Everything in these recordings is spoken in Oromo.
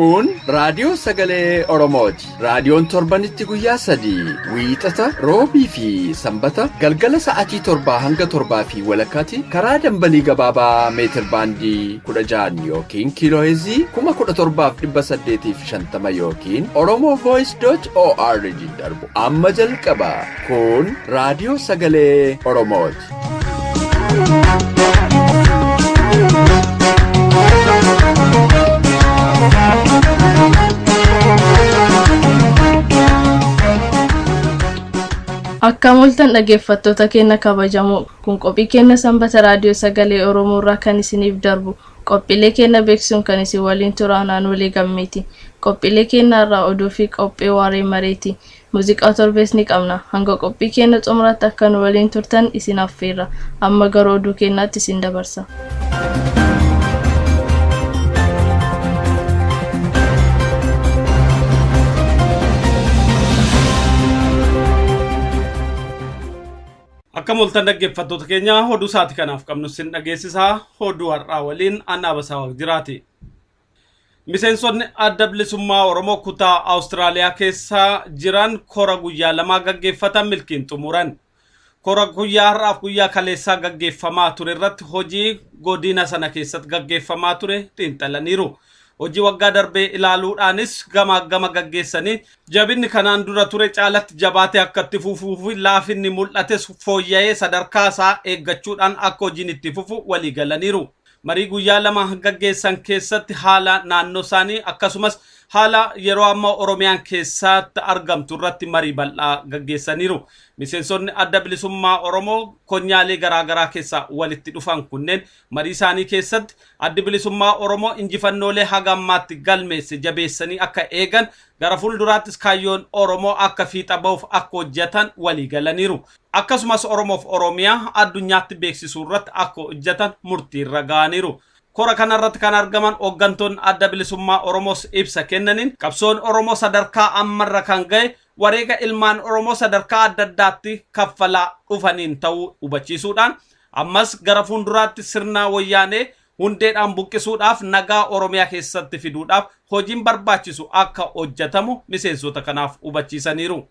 Kun raadiyoo sagalee Oromooti. Raadiyoon torbanitti guyyaa 3 wiixata, roobii fi sanbata galgala sa'aatii 7 hanga 7 fi walakkaatti karaa dambalii gabaabaa meetir baandii 16 yookiin kiiloo heerzii 17,850 yookiin oromovoice.org darbu amma jalqaba. Kun raadiyoo sagalee Oromooti. Akkam ooltan dhaggeeffattoota keenya kabajamoo kun qophii keenya sanbata raadiyoo sagalee Oromoo irraa kan isiniif darbu qophiilee keenya beeksisuun kan isin waliin turan Aanolee Gammeeti. Qophiilee keenya irraa oduu fi qophii waaree mareeti. Muuziqaa torbees ni qabna. Hanga qophii keenya xumuraatti akka nu waliin turtan isin affeerra. Amma gara oduu keenyaatti isin dabarsa. Akkam ooltan dhaggeeffattoota keenya oduu sa'aatii kanaaf qabnu isin dhageessisaa oduu har'aa waliin Annaa Basaa Waaqjiraati. Miseensonni Adda Bilisummaa Oromoo kutaa Awustiraaliyaa keessa jiran kora guyyaa lamaa gaggeeffatan milkiin xumuran. Kora guyyaa har'aaf guyyaa kaleessaa gaggeeffamaa ture irratti hojii godina sana keessatti gaggeeffamaa ture xiinxalaniiru. Hojii waggaa darbee ilaaluudhaanis gamaa gama gaggeessanii jabinni kanaan dura ture caalatti jabaatee akka itti fufuu fi laafinni mul'ates fooyya'ee sadarkaa isaa eeggachuudhaan akka hojiin itti fufu walii galaniiru. Marii guyyaa 2 gaggeessan keessatti haala naannoo isaanii akkasumas haala yeroo ammaa Oromiyaan keessatti argamtu irratti marii bal'aa gaggeessaniiru. Miseensonni Adda Bilisummaa Oromoo konyaalee garaa garaa keessaa walitti dhufan kunneen marii isaanii keessatti Addi Bilisummaa Oromoo injifannoolee haga ammaatti galmeesse jabeessanii akka eegan, gara fuulduraattis kaayyoon Oromoo akka fiixa bahuuf akka hojjetan walii galaniiru. Akkasumas Oromoof Oromiyaa addunyaatti beeksisuu irratti akka hojjetan murtiirra ga'aniiru. Kora kana irratti kan argaman hooggantoonni Adda Bilisummaa Oromoos ibsa kennaniin qabsoon Oromoo sadarkaa ammarra kan ga'e wareega ilmaan Oromoo sadarkaa adda addaatti kaffalaa dhufaniin ta'uu hubachiisuudhaan ammas gara fuulduraatti sirna wayyaanee hundeedhaan buqqisuudhaaf nagaa Oromiyaa keessatti fiduudhaaf hojiin barbaachisu akka hojjetamu miseensota kanaaf hubachiisaniiru.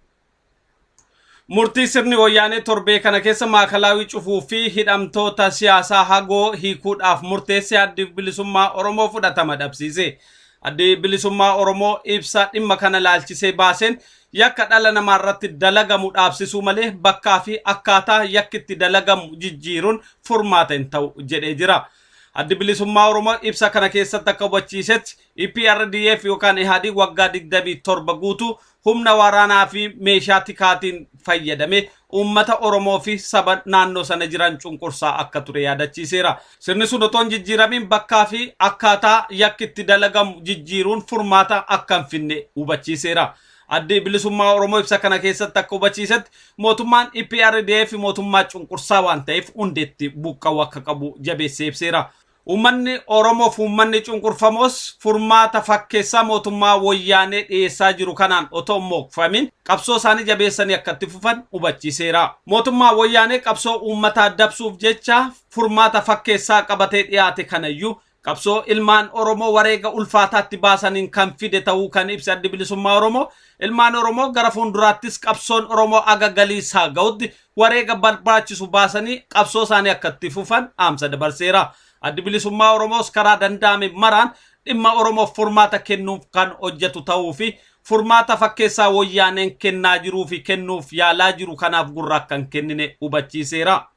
Murtii sirni wayyaanee torbee kana keessa maakalaawii cufuu fi hidhamtoota siyaasaa hagoo hiikuudhaaf murteesse Addi Bilisummaa Oromoo fudhatama dhabsiise. Addi Bilisummaa Oromoo ibsa dhimma kana laalchisee baaseen yakka dhala namaa irratti dalagamu dhaabsisuu malee bakkaa fi akkaataa yakki itti dalagamu jijjiiruun furmaata hin ta'u jedhee jira. Addi Bilisummaa Oromoo ibsa kana keessatti akka hubachiisetti EPRDF yookaan Ihaadig waggaa 27 guutuu humna waraanaa fi meeshaa tikaatiin fayyadamee uummata Oromoo fi saba naannoo sana jiran cunqursaa akka ture yaadachiiseera. Sirni sun otoo hin jijjiiramiin bakkaa fi akkaataa yakki itti dalagamu jijjiiruun furmaata akka hin finne hubachiiseera. Addi Bilisummaa Oromoo ibsa kana keessatti akka hubachiisetti mootummaan EPRDF mootummaa cunqursaa waan ta'eef hundeetti buqqa'uu akka qabu jabeessee ibseera. Uummanni Oromoof uummanni cunqurfamoos furmaata fakkeessaa mootummaa Woyyaanee dhiyeessaa jiru kanaan otoo hin mookfamin qabsoo isaanii jabeessanii akka itti fufan hubachiiseera. Mootummaa Woyyaanee qabsoo uummataa dabsuuf jecha furmaata fakkeessaa qabatee dhiyaate kanayyuu qabsoo ilmaan Oromoo wareega ulfaataatti baasaniin kan fide ta'uu kan ibse Addi Bilisummaa Oromoo, ilmaan Oromoo gara fuulduraattis qabsoon Oromoo aga galii isaa ga'utti wareega barbaachisu baasanii qabsoo isaanii akka itti fufan dhaamsa dabarseera. Addi Bilisummaa Oromoos karaa danda'ame maraan dhimma Oromoof furmaata kennuuf kan hojjetu ta'uu fi furmaata fakkeessaa Woyyaaneen kennaa jiruu fi kennuuf yaalaa jiru kanaaf gurra akka hin kennine hubachiiseera.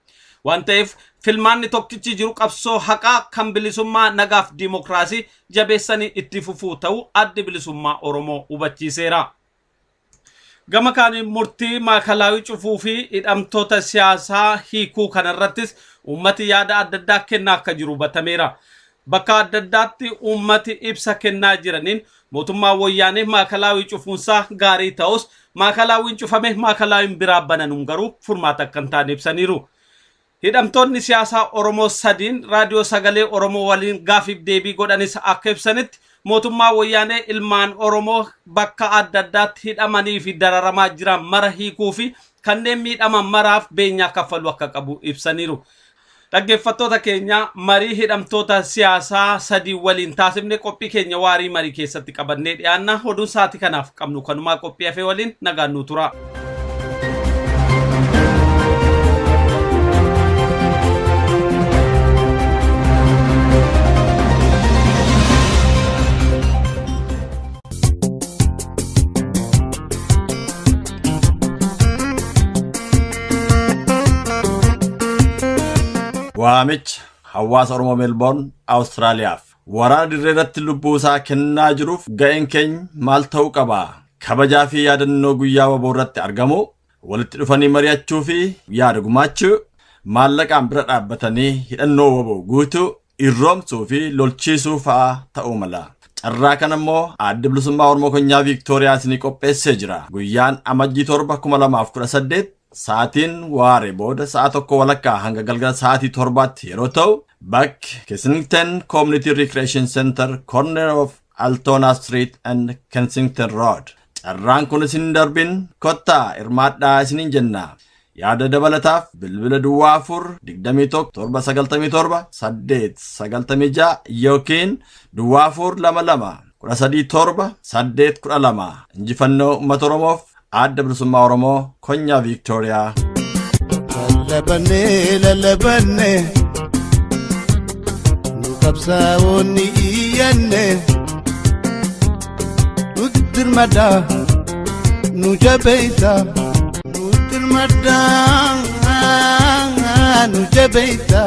Waan ta'eef filmaanni tokkichi jiru qabsoo haqaa kan bilisummaa nagaaf diimokiraasii jabeessanii itti fufuu ta'uu Addi Bilisummaa Oromoo hubachiiseera. Gama kaaniin murtii maakalaawii cufuu fi hidhamtoota siyaasaa hiikuu kanarrattis uummati yaada adda addaa kennaa akka jiru hubatameera. Bakka adda addaatti uummati ibsa kennaa jiraniin mootummaan Woyyaanee maakalaawii cufuunsaa gaarii ta'us maakalaawiin cufame maakalaawiin biraa bananuun garuu furmaata akka hin taane ibsaniiru. Hidhamtoonni siyaasaa Oromoo sadiin Raadiyoo Sagalee Oromoo waliin gaafiif deebii godhanis akka ibsanitti mootummaa Woyyaanee ilmaan Oromoo bakka adda addaatti hidhamanii fi dararamaa jiran mara hiikuu fi kanneen miidhaman maraaf beenyaa kaffaluu akka qabu ibsaniiru. Dhaggeeffattoota keenya, marii hidhamtoota siyaasaa sadii waliin taasifne qophii keenya waarii marii keessatti qabannee dhiyaanna. Oduun sa'aatii kanaaf qabnu kanumaa, qophii hafee waliin nagaan nu tura. Waamicha hawaasa Oromoo Meelboorn Awustiraaliyaaf. Waraana dirree irratti lubbuu isaa kennaa jiruuf ga'een keenya maal ta'uu qaba? Kabajaa fi yaadannoo guyyaa WBO irratti argamu, walitti dhufanii mari'achuu fi yaada gumaachuu, maallaqaan bira dhaabbatanii hidhannoo WBO guutuu, irroomsuu fi lolchiisuu fa'aa ta'uu mala. Carraa kana immoo Adda Bilisummaa Oromoo Konyaa Viiktooriyaa isinii qopheessee jira. Guyyaan Amajjii 7, 2018 sa'aatiin waaree booda sa'a 1:30 hanga galgala sa'aatii 7tti yeroo ta'u, bakki Kensington Community Recreation Center, corner of Altona Street and Kensington Road. Carraan kun isin darbin, kottaa hirmaadhaa isiniin jenna. Yaada dabalataaf bilbila 04 21 797 896 yookiin 0422 13 7 8 12. Injifannoo uummata Oromoof, Adda Bilisummaa Oromoo Konyaa Viiktooriyaa. Lallabannee, lallabannee, nu qabsaa'oonni iyyanne, nutti dirmadhaa, nu jabeessa, nutti dirmadhaa, nu jabeessa,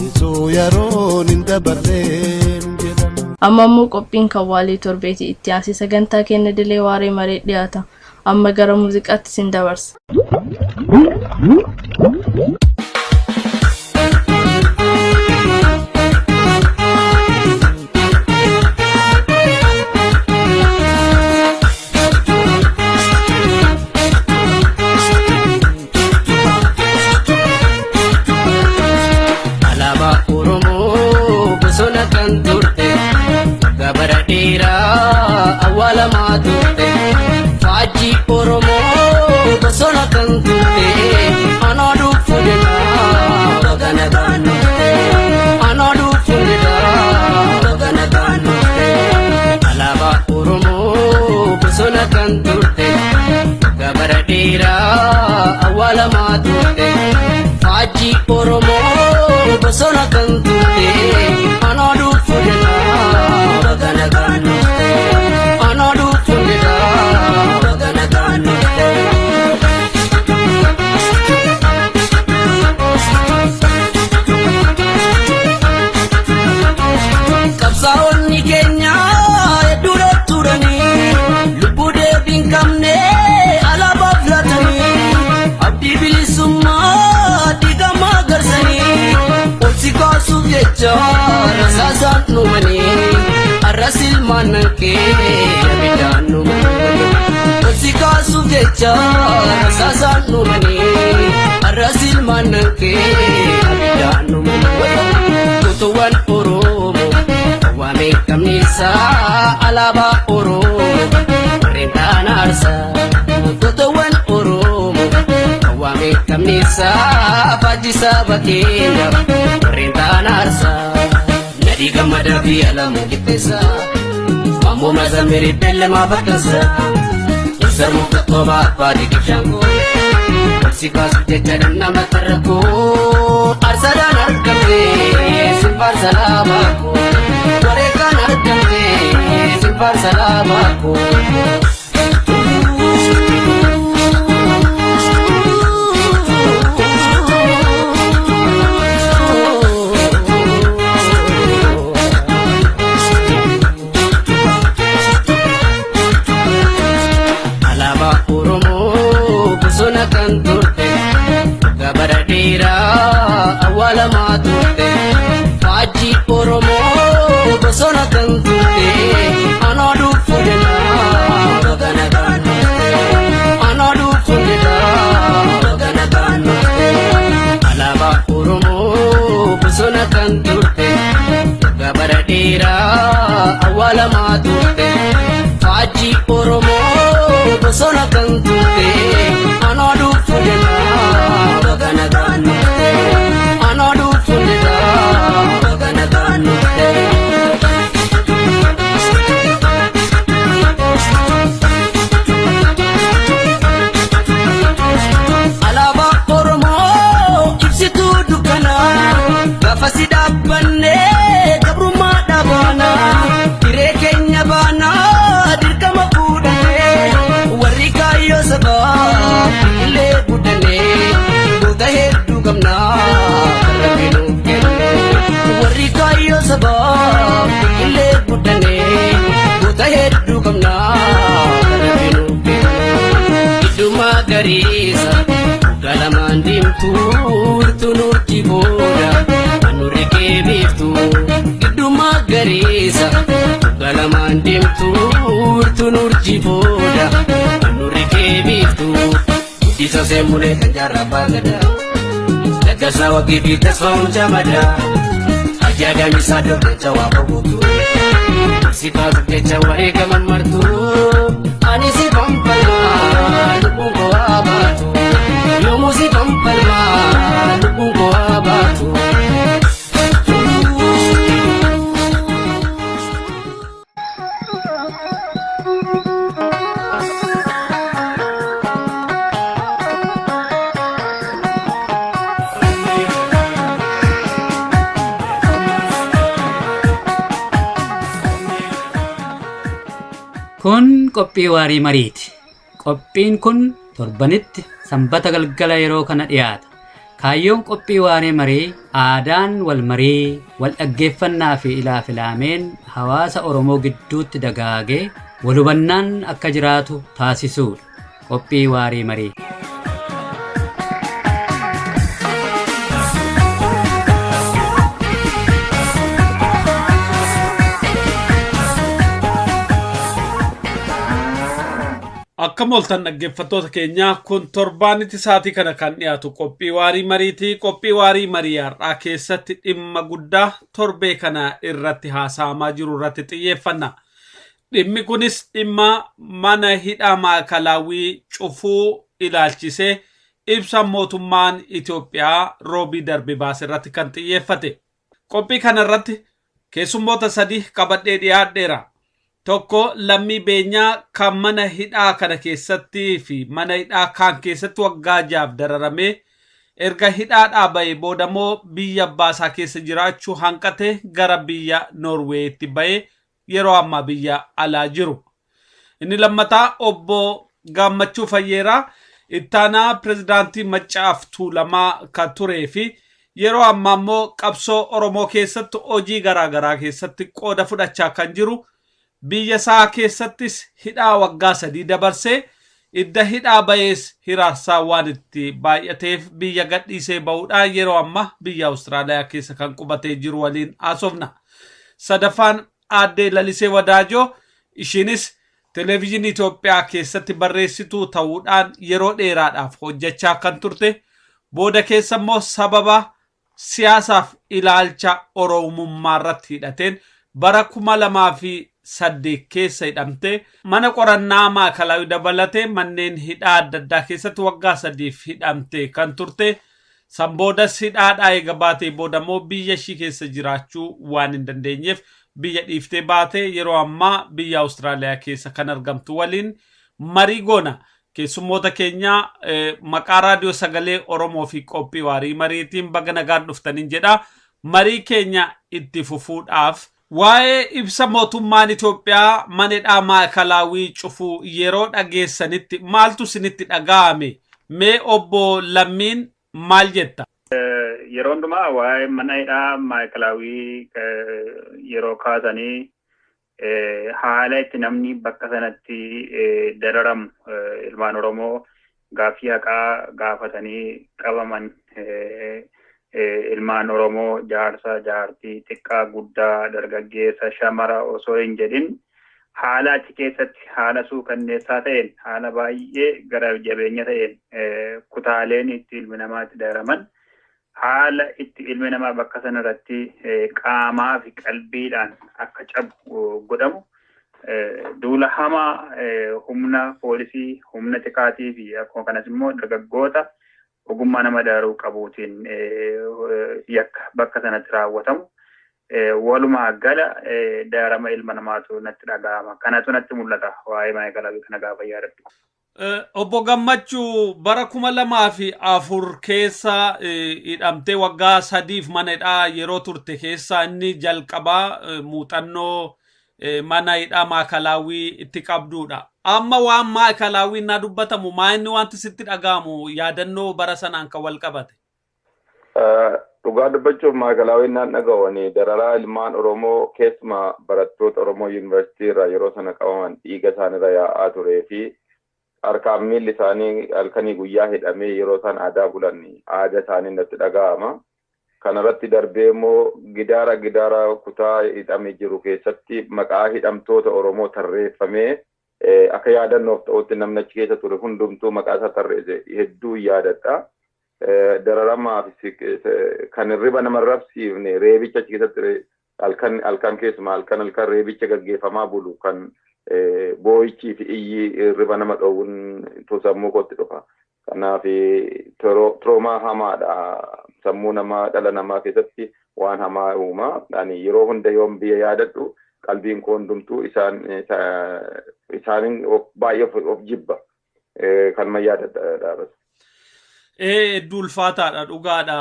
isoo yeroon hin dabarreen jedhama. Amma immoo qophiin kan waalee torbeeti itti aansee sagantaa keenya dilee waaree maree dhiyaata. Amma gara muuziqaatti sin dabarsa. Alaabaa Oromoo bosona kan turte, gabara dheeraa awwaalamaa turte. Faajjii Oromoo bosona kan turte, anaa dhufu jedhaa baga nagaan dhufte. Anaa dhufu jedhaa baga nagaan dhufte. Alaabaa Oromoo bosona kan turte, gabara dheeraa awwaalamaa turte. Faajjii Oromoo bosona kan turte, anaa dhufu jedhaa baga nagaan dhufte. Anaa dhufu jedhaa baga nagaan dhufte. Qabsaa'onni keenya hedduudha turanii, lubbuu deebii hin qabne alaabaaf laatanii, abdii bilisummaa diigamaa garsanii, ol si kaasuuf jecha rasaasaan dhumanii, arras ilmaan nan kee abiddaan dhumanii. Ol si kaasuuf jecha rasaasaan dhumanii, arras ilmaan nan kee abiddaan dhumanii. Gootuwwan Oromoo waamee qabnisaa, alaabaa Oromoo warreen ta'an aarsaa. Gootuwwan Oromoo waamee qabnisaa, faajjii saba keenya warreen ta'an aarsaa. Nadii Gammadaa fi Alamuu Qixxeessaa, Maammoo Mazammirii Beellamaa Bakkalsaa, Sarmuu Qaxxoomaa Abbaa Diqibshaangoo. Si kaasuuf jecha nama tarrakoo, aarsaadhaan argamte sinfaan salaamaa koo, wareegaan argamte sinfaan salaamaa koo. Alaabaa Oromoo bosona kan turte, gabara dheeraa awwaalamaa turte. Faajjii Oromoo bosona kan turte, anaa dhufu jedhaa baga nagaan dhufte. Anaa dhufu jedhaa baga nagaan dhufte. Alaabaa Oromoo bosona kan turte, gabara dheeraa awwaalamaa turte. Faajjii Oromoo bosona kan turte, anaa dhufu jedhaa baga nagaan dhufte. Sabaaf biqilee guddannee goota hedduu qabnaa kan Rabbi nuuf kenne. Gidduu magariisa galamaan diimtuu wirtuu nuti booda anurri kee biiftuu. Gidduu magariisa galamaan diimtuu wirtuu nuti booda anurri kee biiftuu. Guddisa seemulee kan jaarraa baagadaa Laggasaa wagii fi tasfaa'uun camadaa. Ajaagaan isaa doggacha waa boqotu. Si kaasuuf jecha wareegaman martu. Ani si fanfalmaa lubbuun koo haa baatu. Yoomuu si fanfalmaa lubbuun koo haa baatu. Kun qophii waarii mariiti. Qophiin kun torbanitti sanbata galgala yeroo kana dhiyaata. Kaayyoon qophii waarii marii aadaan wal marii, wal dhaggeeffannaa fi ilaafilaameen hawaasa Oromoo gidduutti dagaagee wal hubannaan akka jiraatu taasisuudha. Qophii waarii marii. Akka mooltan dhaggeeffattoota keenyaa kun torbaanitti sa'aatii kana kan dhiyaatu qophii waarii mariiti. Qophii waarii marii har'aa keessatti dhimma guddaa torbee kana irratti haasa'amaa jiru irratti xiyyeeffanna. Dhimmi kunis dhimma mana hidhaa maakalaawii cufuu ilaalchisee ibsa mootummaan Itoophiyaa roobii darbe baase irratti kan xiyyeeffate. Qophii kana irratti keessummoota sadii qabadhee dhiyaadheera. Tokko Lammii Beenyaa kan mana hidhaa kana keessatti fi mana hidhaa kaan keessatti waggaa jaaf dararamee erga hidhaadhaa ba'ee booda immoo biyya abbaasaa keessa jiraachuu hanqate gara biyya Noorweetti ba'ee yeroo ammaa biyya alaa jiru. Inni lammataa obbo Gammachuu Fayyeeraa ittaanaa pirezidaantii Maccaaf Tuulamaa kan turee fi yeroo ammaa immoo qabsoo Oromoo keessatti hojii garaagaraa keessatti qooda fudhachaa kan jiru biyya isaa keessattis hidhaa waggaa 3 dabarsee idda hidhaa ba'ees hiraarsaa waan itti baay'ateef biyya gadhiisee ba'uudhaan yeroo ammaa biyya Awustiraaliyaa keessa kan qubatee jiru waliin haasofna. Sadaffaan aaddee Lalisee Wadaajoo ishiinis televezyiinii Itoophiyaa keessatti barreessituu ta'uudhaan yeroo dheeraadhaaf hojjechaa kan turte booda keessa immoo sababa siyaasaaf ilaalcha Oromummaa irratti hidhateen bara 2008 keessa hidhamte mana qorannaa maakalaawii dabalatee manneen hidhaa adda addaa keessatti waggaa 3 hidhamte kan turte san boodas hidhaadhaa eega baatee booda immoo biyya ishii keessa jiraachuu waan hin dandeenyeef biyya dhiiftee baatee yeroo ammaa biyya Awustiraaliyaa keessa kan argamtu waliin marii goona. Keessummoota keenya maqaa raadiyoo sagalee Oromoo fi qophii waarii mariitiin baga nagaan dhuftaniin jedha. Marii keenya itti fufuudhaaf waa'ee ibsa mootummaan Itoophiyaa mana hidhaa maakalaawii cufuu yeroo dhageessanitti maaltu isinitti dhaga'ame? Mee obbo Lammiin maal jetta? Yeroo hundumaa waa'ee mana hidhaa maakalaawii yeroo kaasanii haala itti namni bakka sanatti dararamu ilmaan Oromoo gaaffii haqaa gaafatanii qabaman ilmaan Oromoo jaarsa jaartii xiqqaa guddaa dargaggeessa shamara osoo hin jedhin haala achi keessatti haala suukanneessaa ta'een haala baay'ee gara jabeenya ta'een kutaaleen itti ilmi namaa itti dararaman haala itti ilmi namaa bakka sanarratti qaamaa fi qalbiidhaan akka cabu godhamu duula hamaa humna poolisii humna tikaatii fi akkuma kanas immoo dargaggoota ogummaa nama dararuu qabuutiin yakka bakka sanatti raawwatamu walumaa gala dararama ilma namaatu natti dhaga'ama. Kanatu natti mul'ata waa'ee maayikalaawii kana gaafa yaadadhu. Obbo Gammachuu bara 2004 keessa hidhamtee waggaa 3f mana hidhaa yeroo turte keessa inni jalqabaa muuxannoo mana hidhaa maakalaawii itti qabduudha. Amma waan maakalaawii naa dubbatamu maa inni wanti sitti dhaga'amu yaadannoo bara sanaan kan wal qabate? Dhugaa dubbachuuf maakalaawwiin naan dhaga'uun dararaa ilmaan Oromoo keessumaa barattoota Oromoo yuunivarsiitii irraa yeroo sana qabaman dhiiga isaanirra yaa'aa turee fi harkaan miilli isaanii halkanii guyyaa hidhamee yeroo isaan aadaa bulan aadaa isaanii natti dhaga'ama. Kanarratti darbee immoo gidaara gidaara kutaa hidhamee jiru keessatti maqaa hidhamtoota Oromoo tarreeffamee akka yaadannoof ta'utti namni achi keessa ture hundumtuu maqaa isaa tarreesse hedduu yaadadha. Dararamaa fi kan hirriba nama rabsiifne reebicha achi keessatti halkan halkan keessumaa halkan halkan reebicha gaggeeffamaa bulu kan boo'ichii fi iyyi hirriba nama dhoowwuun sammuu kootti dhufa. Kanaaf tiroomaa hamaadha. Sammuu namaa dhala namaa keessatti waan hamaa uuma. Ani yeroo hunda yoon biyya yaadadhu qalbiin koo hundumtuu isaanin baay'ee of jibba. Kanuma yaadadha dhaabas. Hedduu ulfaataadha dhugaadha.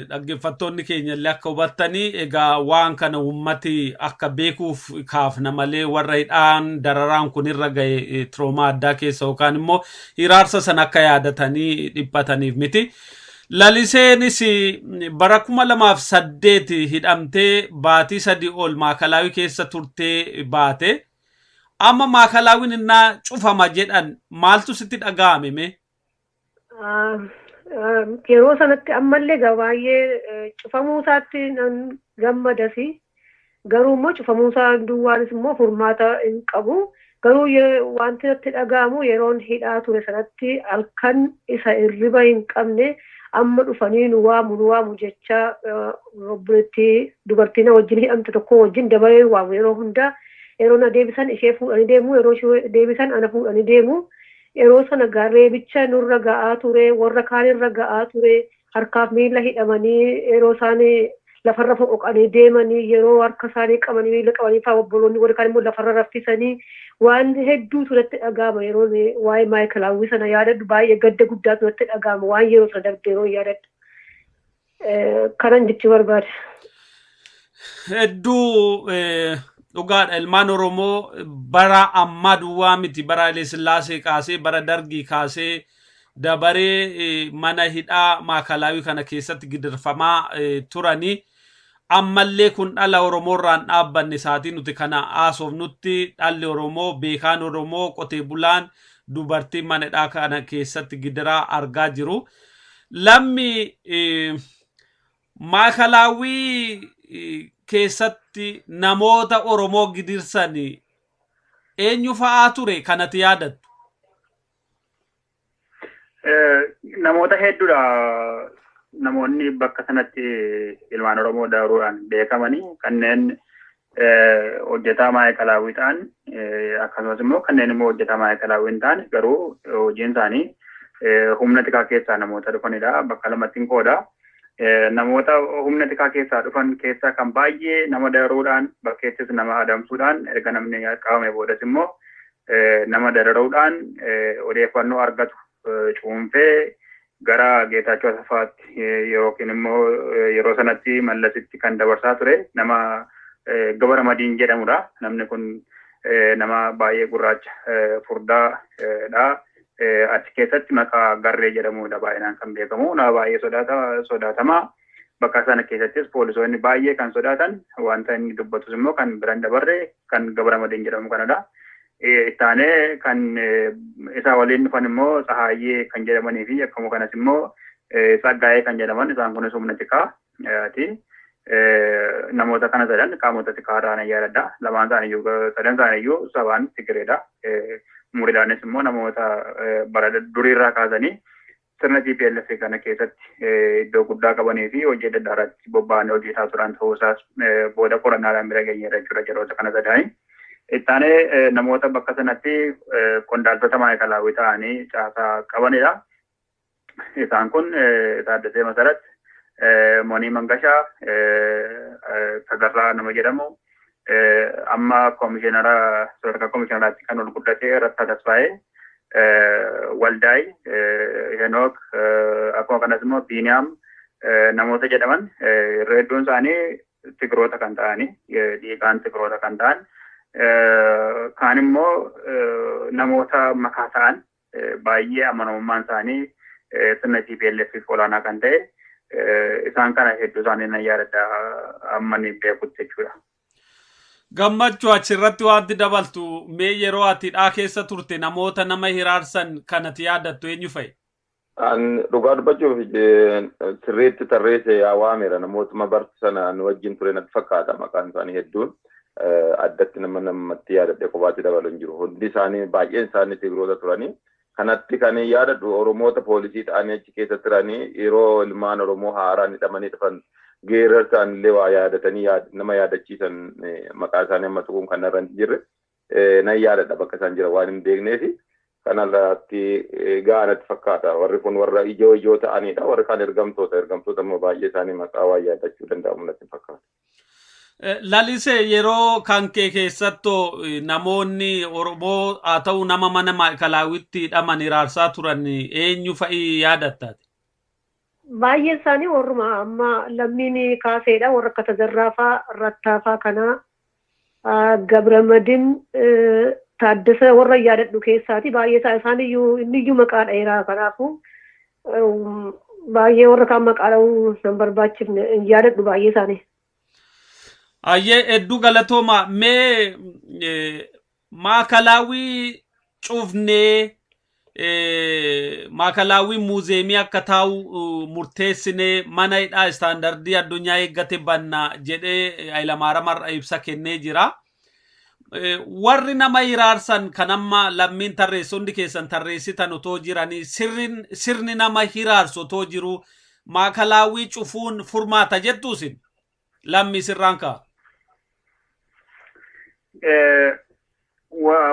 Dhaggeeffattoonni keenya illee akka hubattanii egaa waan kana uummati akka beekuuf kaafna malee warra hidhaan dararaan kun irra gahe tiroomaa addaa keessa yookaan immoo hiraarsa sana akka yaadatanii dhiphataniif miti. Laliseenis bara 2008 hidhamtee baatii 3 ol maakalaawii keessa turtee baate. Amma maakalaawiin innaa cufama jedhan maaltu sitti dhaga'ame mee? Yeroo sanatti ammallee baay'ee cufamuu isaatti nan gammadasi. Garuu immoo cufamuu isaa duwwaanis immoo furmaata hin qabu. Garuu wanti natti dhaga'amu yeroon hidhaa ture sanatti halkan isa hirriba hin qabne amma dhufanii nu waamu nu waamu jecha obboleettii dubartii na wajjin hidhamte tokko wajjin dabaree waamu yeroo hundaa yeroo na deebisan ishee fuudhanii deemu yeroo ishee deebisan ana fuudhanii deemu. Yeroo sana reebicha nurra ga'aa ture warra kaanirra ga'aa ture harkaaf miila hidhamanii yeroo isaan lafarra foqoqanii deemanii yeroo harka isaanii qabanii miila qabanii fa'aa obboloonni warri kaan immoo lafarra raffisanii waan hedduutu natti dhaga'ama yeroo waa'ee maayikalaawwii sana yaadadhu baay'ee gadda guddaatu natti dhaga'ama waan yeroo sana darbe yeroo yaadadhu. Kanan jechuu barbaada. Hedduu dhugaadha ilmaan Oromoo bara ammaa duwwaa miti bara Haile Sillaasee kaasee bara Dargii kaasee dabaree mana hidhaa maakalaawii kana keessatti gidirfamaa turanii ammallee kun dhala Oromoo irraan dhaabbanne isaatii nuti kana haasofnutti dhalli Oromoo beekaan Oromoo qotee bulaan dubartiin mana hidhaa kana keessatti gidiraa argaa jiru. Lammi maakalaawii keessatti namoota Oromoo gidirsan eenyu fa'aa ture kanatti yaadattu? Namoota hedduudha. Namoonni bakka sanatti ilmaan Oromoo daruudhaan beekamanii kanneen hojjetaa maayikalaawwii ta'an akkasumas immoo kanneen immoo hojjetaa maayikalaawwii hin taane garuu hojiin isaanii humna tikaa keessaa namoota dhufanidha. Bakka lamatti hin qooda. Namoota humna tikaa keessaa dhufan keessaa kan baay'ee nama dararuudhaan bakkeettis nama adamsuudhaan erga namni qabame boodas immoo nama dararuudhaan odeeffannoo argatu cuunfee gara Geetaachoo Asafaatti yookiin immoo yeroo sanatti Mallasitti kan dabarsaa ture nama Gabara Madiin jedhamudha. Namni kun nama baay'ee gurraacha furdaadha. Achi keessatti maqaa Garree jedhamudha baay'inaan kan beekamu. Nama baay'ee sodaatama. Bakka sana keessattis poolisoonni baay'ee kan sodaatan wanta inni dubbatus immoo kan biraan dabarre kan Gabara Madiin jedhamu kanadha. Ittaanee kan isaa waliin dhufan immoo Tsahaayyee kan jedhamanii fi akkuma kanas immoo Tsaggaayee kan jedhaman isaan kunis humna tikaati. Namoota kana sadan qaamota tikaa irraa nan yaadadha. Lamaan isaaniiyyuu sadan isaaniiyyuu sabaan Tigireedha. Umuriidhaanis immoo namoota bara duriirraa kaasanii sirna TPLF kana keessatti iddoo guddaa qabanii fi hojii adda addaa irratti bobba'anii hojjetaa turan ta'uu isaas booda qorannaadhaan bira geenyeerra jechuudha yeroota kana sadanii. Ittaanee namoota bakka sanatti qondaaltota maayikalaawwii ta'anii caasaa qabanidha. Isaan kun Taaddasee Masarat, Monii Mangashaa, Tagarraa nama jedhamu, amma komishinara sadarkaa komishinaraatti kan ol guddatee Rattaa Tasfaayee, Waldaay, Henook, akkuma kanas immoo Biiniyaam namoota jedhaman irra hedduun isaanii Tigiroota kan ta'anii dhiigaan Tigiroota kan ta'an kaan immoo namoota makaa ta'an baay'ee amanamummaan isaanii sirna TPLF olaanaa kan ta'e Isaan kana hedduu isaanii nan yaadadha amma ni beekutti jechuudha. Gammachuu, achirratti wanti dabaltu mee, yeroo ati hidhaa keessa turte namoota nama hiraarsan kanati yaadattu eenyu fa'i? An dhugaa dubbachuuf sirriitti tarreesse yaa waameera, namootuma bartu sana nu wajjin ture natti fakkaata maqaan isaanii hedduun. Addatti nama namatti yaadadhe kophaatti dabalu hin jiru. Hundi isaanii, baay'een isaanii Tigiroota turanii. Kanatti kan yaadadhu Oromoota poolisii ta'anii achi keessa turanii, yeroo ilmaan Oromoo haaraan hidhamanii dhufan geerarsaan illee waa yaadatanii nama yaadachiisan, maqaa isaanii amma tuquun kan irra hin jirre nan yaadadha, bakka isaan jira waan hin beekneefi. Kanarratti gahaa natti fakkaata. Warri kun warra ijoo ijoo ta'anidha. Warri kaan ergamtoota. Ergamtoota immoo baay'ee isaanii maqaa waan yaadachuu danda'amu natti fakkaata. Lalisee, yeroo kan kee keessattuu namoonni Oromoo haa ta'u nama mana maakalaawwitti hidhaman hiraarsaa turan eenyu fa'i yaadattaati? Baay'een isaanii warruma amma Lammiin kaaseedha. Warra akka Tazarraafaa, Rattaafaa kanaa, Gabramadin, Taaddasa warra yaadadhu keessaati. Baay'ee isaan iyyuu inni iyyuu maqaa dheeraa, kanaafuu baay'ee warra kaan maqaa dha'uu nan barbaachifne, hin yaadadhu baay'ee isaanii. Ayyee, hedduu galatooma. Mee maakalaawwii cufnee maakalaawwii muuzeemii akka taa'u murteessinee mana hidhaa istaandardii addunyaa eeggate banna jedhee Hayilamaariyaam har'a ibsa kennee jira. Warri nama hiraarsan kan amma Lammiin tarreessu, hundi keessan tarreessitan otoo jiranii, sirni nama hiraarsu otoo jiru, maakalaawwii cufuun furmaata jettuusin? Lammii, sirraan ka'a.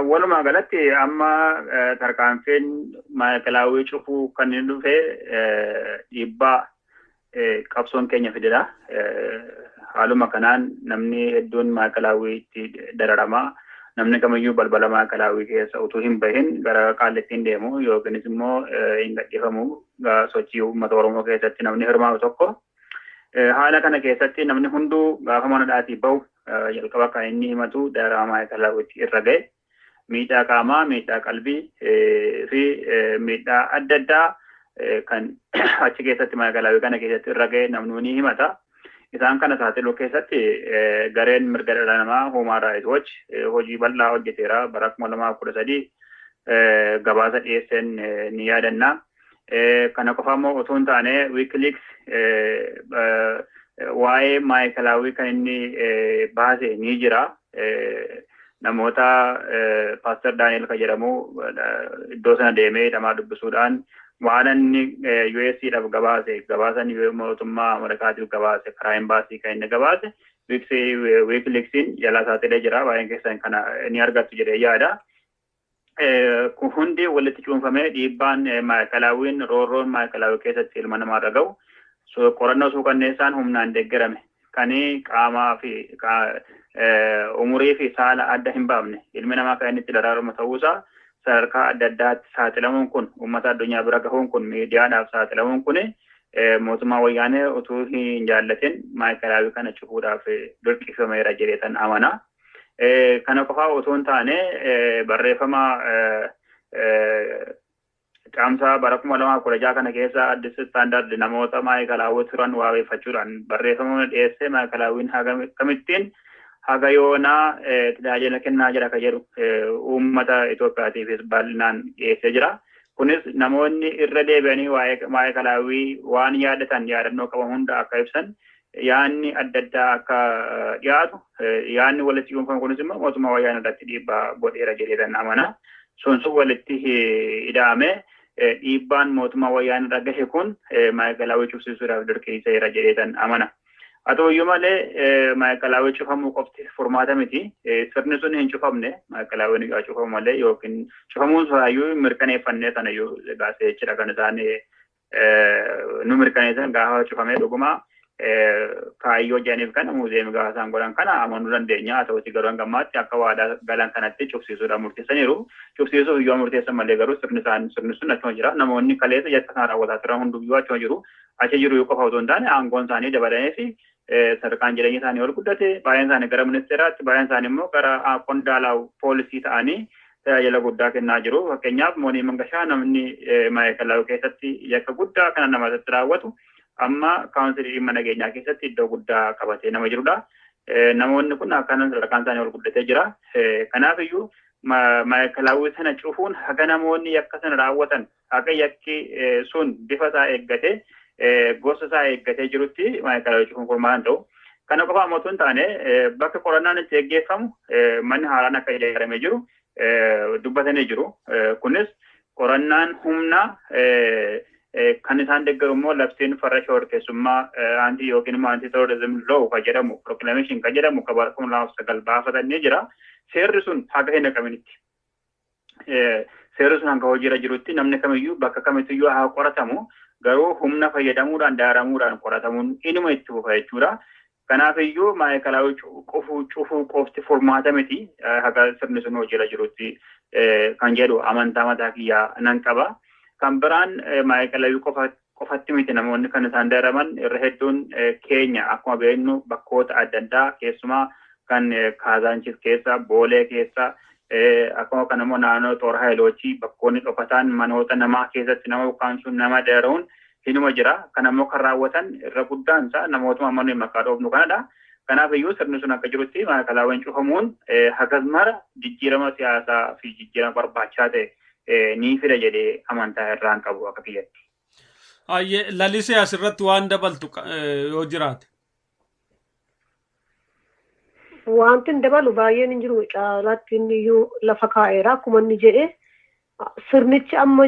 Walumaa galatti amma tarkaanfiin maakalaawwii cufuu kan inni dhufe dhiibbaa qabsoon keenya fidedha. Haaluma kanaan namni hedduun maakalaawwiitti dararama. Namni kamiyyuu balbala maakalaawwii keessa utuu hin bahin gara Qaallittiin deemu yookiinis immoo hin gadhiifamu sochii uummata Oromoo keessatti namni hirmaatu tokko. Haala kana keessatti namni hunduu gaafa mana dhaatii bahu jalqaba kan inni himatu dararama maakalaawwiitti irra ga'e. Miidhaa qaamaa, miidhaa qalbii fi miidhaa adda addaa kan achi keessatti maakalaawwii kana keessatti irra ga'e namni ni himata. Isaan kana saaxiluu keessatti gareen mirga dhala namaa Human Rights Watch hojii bal'aa hojjeteera. Bara 2013 gabaasa dhiyeesseen ni yaadanna. Kana qofa immoo otoo hin taane, WikiLeaks waa'ee maayikalaawwii kan inni baase ni jira. Namoota Paaster Daani'el kan jedhamu iddoo sana deemee hidhamaa dubbisuudhaan waan inni US'dhaaf gabaase, gabaasa mootummaa Ameerikaatiif gabaase, karaa embaasii kan inni gabaase WikiLeaksiin jalaa saaxilee jira. Baay'een keessan kana ni argattu jedhee yaada. Kun hundi walitti cuunfamee dhiibbaan maayikalaawwiin, roorroon maayikalaawwii keessatti ilma namaarra gahu, qorannoo suukanneessaan humnaan deeggarame kan qaamaa fi umurii fi saala adda hin baafne ilmi namaa kan inni itti daraaramu ta'uusaa sadarkaa adda addaatti saaxilamuun kun, uummata addunyaa bira gahuun kun, miidiyaadhaaf saaxilamuun kun, mootummaa Wayyaanee utuu hin jaallatin maayikalaawwii kana cufuudhaaf dirqisiifameera jedheetan amana. Kana qofaa otoo hin taane, barreeffama Caamsaa bara 2016 kana keessa Addis Standard namoota maayikalaawwii turan wabeeffachuudhaan barreeffama dhiyeessee, maayikalaawwiin kamittiin haga yoonaa tajaajila kennaa jira ka jedhu uummata Itoophiyaatiifis bal'inaan dhiyeessee jira. Kunis namoonni irra deebi'anii waa'ee maayikalaawwii waan yaadatan, yaadannoo qaban hunda akka ibsan, yaadni adda addaa akka dhiyaatu, yaadni walitti cuunfamu kunis immoo mootummaa Wayyaanee irratti dhiibbaa godheera jedheetan amana. Sun sun walitti ida'ame dhiibbaan mootummaa Wayyaanee irra gahe kun maayikalaawwii cufsiisuudhaaf dirqisiiseera jedheetan amana. Haa ta'u iyyuu malee, maayikalaawwii cufamuu qofti furmaata miti. Sirni sun hin cufamne, maayikalaawwiin yaa cufamu malee, yookiin cufamuun isaayyuu hin mirkaneeffannee sanayyuu gaasee jechuudha kan isaan nu mirkaneessan. Gaafa cufamee dhuguma kaayyoo jedhaniif kana muuzeemii gaafa isaan godhan kana amanuu dandeenya. Haa ta'uti garuu hanga ammaatti akka waadaa galan kanatti cufsiisuudhaan murteessaniiru. Cufsiisuuf iyyuu murteessan malee garuu sirni isaan sirni sun achuma jira. Namoonni kaleessa yakka isaan raawwataa turan hunduyyuu achuma jiru. Achi jiru qofa otoo hin taane, aangoon isaanii dabalamee fi sadarkaan jireenya isaanii ol guddate, baay'een isaanii gara ministeeraatti, baay'een isaanii immoo gara qondaalaa poolisii ta'anii tajaajila guddaa kennaa jiru. Fakkeenyaaf Moonii Mangashaa, namni maayikalaawii keessatti yakka guddaa kana namarratti raawwatu Amma kaawunsilii dhimma nageenyaa keessatti iddoo guddaa qabatee nama jirudha. Namoonni kun akkanaan sadarkaan isaanii ol guddatee jira. Kanaaf iyyuu maayikalaawwii sana cufuun haga namoonni yakka sana raawwatan haga yakki sun bifa isaa eeggatee gosa isaa eeggatee jirutti maayikalaawwii cufuun furmaata hin ta'u. Kana qofa ammoo hin taane, bakka qorannaan itti geggeeffamu manni haaraan akka ijaaramee jiru dubbatanii jiru. Kunis qorannaan humna kan isaan deeggaru immoo labsiin farra shororkeessummaa anti yookiin immoo anti terrorism law kan jedhamu, proclamation kan jedhamu, kan bara 2009 baafatanii jira. Seerri sun haga hin haqaminitti. Seerri sun hanga hojiirra jirutti namni kamiyyuu bakka kamittiyyuu haa qoratamu, garuu humna fayyadamuudhaan daaramuudhaan qoratamuun inuma itti fufa jechuudha. Kanaaf iyyuu maayikalaawii cufuu qofti furmaata miti haga sirni sun hojiirra jirutti kan jedhu amantaa mataa kiyyaa nan qaba. Kan biraan maayikalaawii qofatti miti namoonni kan isaan daraman. Irra hedduun keenya akkuma beeknu bakkoota adda addaa, keessumaa kan Kaazaanchis keessa, Boolee keessa, akkuma kana immoo naannoo Xoor Haayilochii bakkoonni dhokataan manoota namaa keessatti nama ukkaamsuun, nama dararuun hinuma jira. Kana immoo kan raawwatan irra guddaan isaa namootuma amma nuyi maqaa dhoofnu kanadha. Kanaaf iyyuu sirni sun akka jirutti maayikalaawwan cufamuun hagas mara jijjiirama siyaasaa fi jijjiirama barbaachisaa ta'e ni fida jedhee amantaa irraan qabu akka kiyyatti. Ayyee, Lalisee, asirratti waan dabaltu yoo jiraate. Wanti hin dabalu baay'een hin jiru. Caalaatti inni iyyuu lafa kaa'eera. Akkuma inni jedhe, sirnichi amma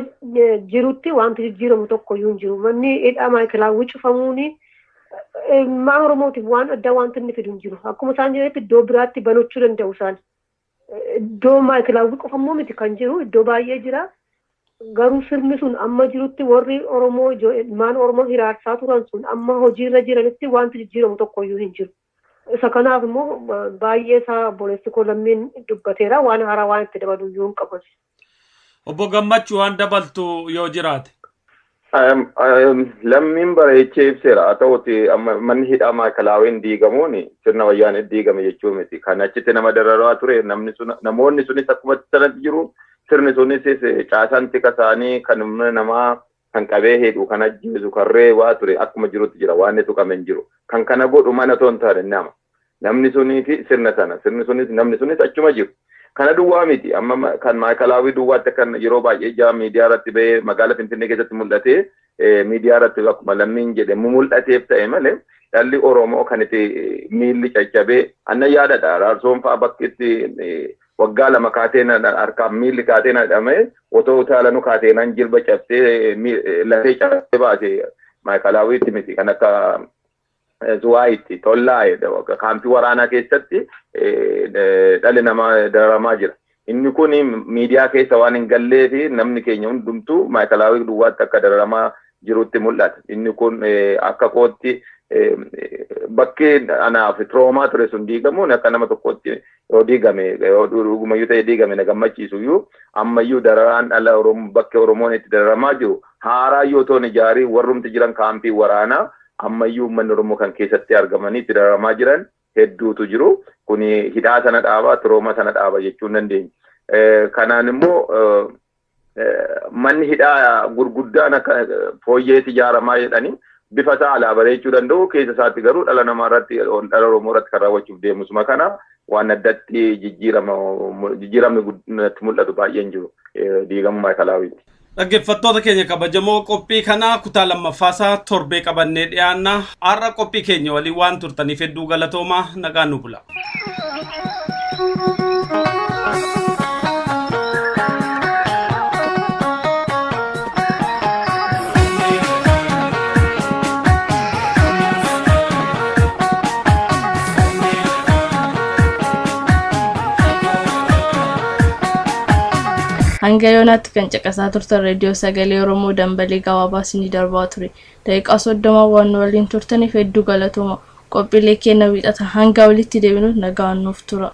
jirutti wanti jijjiiramu tokko iyyuu hin jiru. Manni hidhaa maayikalaawwii cufamuuni ilmaan Oromootiif waan addaa wanti inni fidu hin jiru. Akkuma isaan jedhanitti iddoo biraatti banachuu danda'u isaan. Iddoo maayikalaawwii qofa immoo miti kan jiru, iddoo baay'ee jira. Garuu sirni sun amma jirutti, warri Oromoo ilmaan Oromoo hiraarsaa turan sun amma hojiirra jiranitti wanti jijjiiramu tokko iyyuu hin jiru. Isa kanaaf immoo baay'ee isaa obboleessi koo Lammiin dubbateera, waan haaraa waan itti dabalu iyyuu hin qabu. Obbo Gammachuu, waan dabaltu yoo jiraate. Lammiin bareechee ibseera. Haa ta'uti, amma manni hidhaa maayikalaawwiin diigamuun sirna wayyaanee diigame jechuu miti. Kan achitti nama dararaa ture namni sun, namoonni sunis akkuma sanatti jiru. Sirni sunis, caasaan tika isaanii kan humna namaa kan qabee hidhu, kan ajjeesu, kan reebaa ture akkuma jirutti jira. Waan tuqame hin jiru. Kan kana godhu mana otoo hin taane nama. Namni sunii fi sirna sana, sirni sunis namni sunis achuma jiru. Kana duwwaa miti. Amma kan maayikalaawwii duwwaatti kan yeroo baay'ee jaa miidiyaa irratti bahee magaalaa Finfinnee keessatti mul'atee, miidiyaa irratti akkuma Lammiin jedhe mul'ateef ta'e malee, dhalli Oromoo kan itti miilli caccabee anna yaadadha. Raarsoon fa'aa bakki itti waggaa 2 kaateen harkaan miilli kaateen hidhamee, otoo utaalanuu kaateenaan jilba cabsee, lafee cabsee baase maayikalaawwiitti miti, kan akka Zuwaayitti, Tollaa, kaampii waraanaa keessatti dhalli namaa dararamaa jira. Inni kun miidiyaa keessa waan hin gallee fi namni keenya hundumtuu maayikalaawwii duwwaatti akka dararamaa jirutti mul'ata. Inni kun akka kootti bakki anaaf trauma ture sun diigamuun akka nama tokkotti yoo diigame, yoo dhugumayyuu ta'e diigame na gammachiisu iyyuu, ammayyuu dararaan dhala Oromoo bakki Oromoon itti dararamaa jiru haaraa yoo ta'an ijaarii warrumti jiran kaampii waraanaa ammayyuu uummanni Oromoo kan keessatti argamanii itti dararamaa jiran hedduutu jiru. Kuni hidhaa sana dhaaba, trauma sana dhaaba jechuu hin dandeenya. Kanaan immoo manni hidhaa gurguddaan akka fooyyeetti ijaaramaa jedhanii bifa isaa alaa bareechuu danda'u, keessa isaatti garuu dhala namaa irratti, dhala Oromoo irratti kan raawwachuuf deemusuma kana waan addatti jijjiiramni mul'atu baay'een jiru diigamuu maayikalaawwiiti. Dhaggeeffattoota keenya kabajamoo, qophii kanaa kutaa lammaffaasaa torbee qabannee dhiyaanna. Har'a qophii keenya waliin waan turtaniif hedduu galatoomaa, nagaan nu bula. Hanga yoonaatti kan caqasaa turtan reediyoo Sagalee Oromoo dambalii gabaabaa isinii darbaa ture. Daqiiqaa 30 waan nu waliin turtaniif hedduu galatooma. Qophiilee keenya wiixata hanga walitti deebinuuf nagaan nuuf tura.